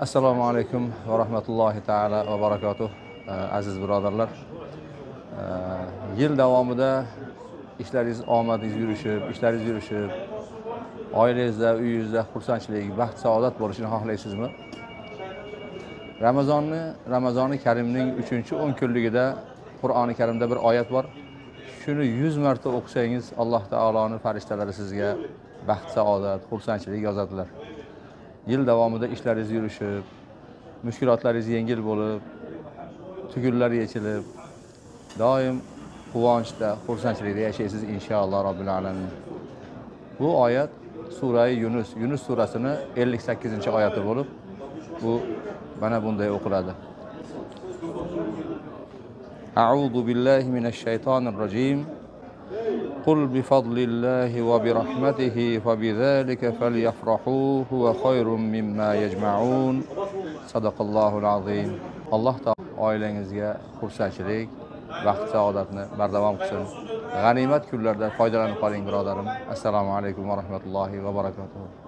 Assalomu alaykum va rahmatullohi taala va barakatuh. Aziz birodarlar, yil davomida ishlaringiz omadingiz yurishib, ishlaringiz yurishib, oilangizda, uyingizda xursandchilik, baxt, saodat bo'lishini xohlaysizmi? Ramazoni Karimning 3-10 kunligida Qur'oni Karimda bir oyat bor. Shuni 100 marta o'qisangiz, Alloh taoloning farishtalari sizga baxt, saodat, xursandchilik yozadilar. Yil davomida ishlaringiz yurishib, mushkulotlaringiz yengil bo'lib, tugunlar yechilib, doim quvonchda, xursandchilikda yashaysiz inshaalloh robbil alamin. Bu oyat surai Yunus, Yunus surasini 58-oyati bo'lib, bu mana bunday o'qiladi. A'udhu billahi minash shaytonir rojim. Qul bi fadlillahi va bi rahmatihi fa bizalika falyafrahu huwa khayrun mimma yajma'un. Sadaqallohul azim. Alloh taolo oilangizga xursandchilik, baxt, saodatni bardavom qilsin. G'animat kunlarda foydalanib qoling birodarim. Assalomu alaykum va rahmatullohi va barakatuh.